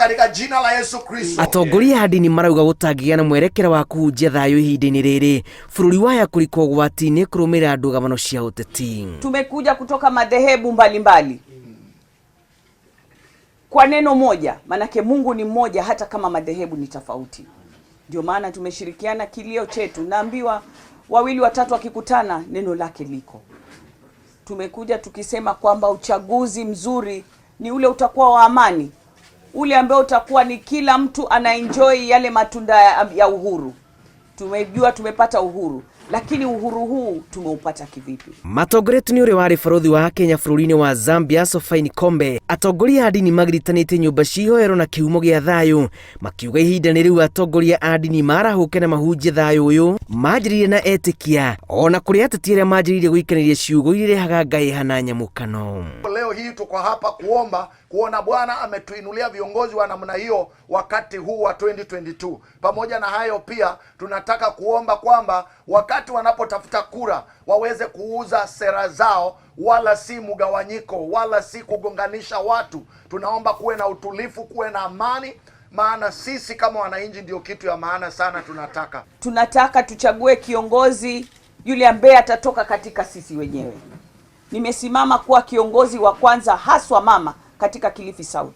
Katika jina la Yesu Kristo. Atongoria a ndini marauga gũtangĩgĩa na mwerekera wa kũhunjia thayũ ihinda-inĩ rĩrĩ bũrũri waya kũrikwo ũgwati-inĩ kũrũmĩrĩra ndũgamano cia ũteti. Tumekuja kutoka madhehebu mbalimbali kwa neno moja, manake Mungu ni mmoja hata kama madhehebu ni tofauti. Ndio maana tumeshirikiana kilio chetu, naambiwa wawili watatu wakikutana neno lake liko. Tumekuja tukisema kwamba uchaguzi mzuri ni ule utakuwa wa amani, ule ambao utakuwa ni kila mtu anaenjoy yale matunda ya uhuru. Tumejua tumepata uhuru, lakini uhuru huu tumeupata kivipi? Matongoretio nĩ ũrĩa warĩ barũthi wa Kenya bũrũri-inĩ wa Zambia, Sofaini Kombe, atongoria a ndini magiritanĩtie nyũmba cia ihoero na kĩhumo gĩa thayũ, makiuga ihinda nĩ rĩu atongoria a ndini marahũke na mahunjie thayũ ũyũ manjĩrĩirie na etĩkia, ona kũrĩ ateti arĩa manjĩrĩirie gũikanĩria ciugo iria irehaga ngaĩha na nyamũkano. Leo hii tuko hapa kuomba kuona Bwana ametuinulia viongozi wa namna hiyo wakati huu wa 2022. Pamoja na hayo pia tunataka kuomba kwamba wakati wanapotafuta kura waweze kuuza sera zao, wala si mgawanyiko, wala si kugonganisha watu. Tunaomba kuwe na utulivu, kuwe na amani, maana sisi kama wananchi ndio kitu ya maana sana tunataka. Tunataka tuchague kiongozi yule ambaye atatoka katika sisi wenyewe. Nimesimama kuwa kiongozi wa kwanza haswa mama katika Kilifi South,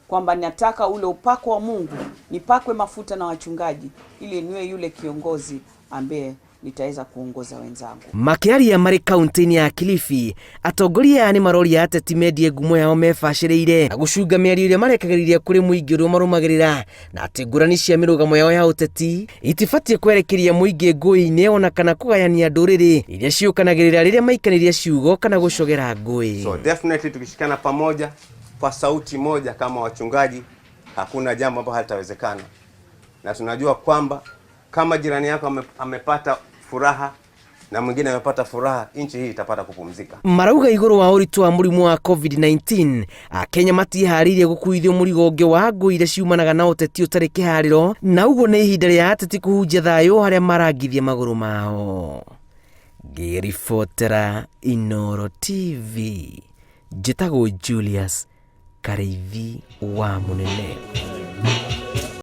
kwamba nataka ule upako wa Mungu nipakwe mafuta na wachungaji ili niwe yule kiongozi ambaye nitaweza kuongoza wenzangu. Makĩaria marĩ kaunti-inĩ ya Kilifi, atongoria aya nĩ maroria ateti mendie ngumo yao mebacĩrĩire na gũcunga mĩario ĩrĩa marekagĩrĩria kũrĩ mũingĩ ũrĩa marũmagĩrĩra, na atĩ ngũrani cia mĩrũgamo yao ya ũteti itibatiĩ kwerekeria mũingĩ ngũĩ-inĩ ona kana kũgayania ndũrĩrĩ iria ciũkanagĩrĩra rĩrĩa maikanĩria ciugo kana gũcogera ngũĩ. So definitely tukishikana pamoja kwa sauti moja kama wachungaji, hakuna jambo ambalo halitawezekana, na tunajua kwamba kama jirani yako amepata furaha na mwingine amepata furaha, nchi hii itapata kupumzika. Marauga igũrũ wa ũritũ wa mũrimũ wa COVID-19, Akenya matiĩharĩirie gũkuithio mũrigo ũngĩ wa ngũĩ iria ciumanaga na ũteti ũtarĩ kĩharĩro, na ũguo nĩ ihinda rĩa ateti kũhunjia thayũ harĩa marangithia magũrũ mao. Ngĩribotera Inooro TV, njĩtagwo Julius Karĩithi wa Mũnene.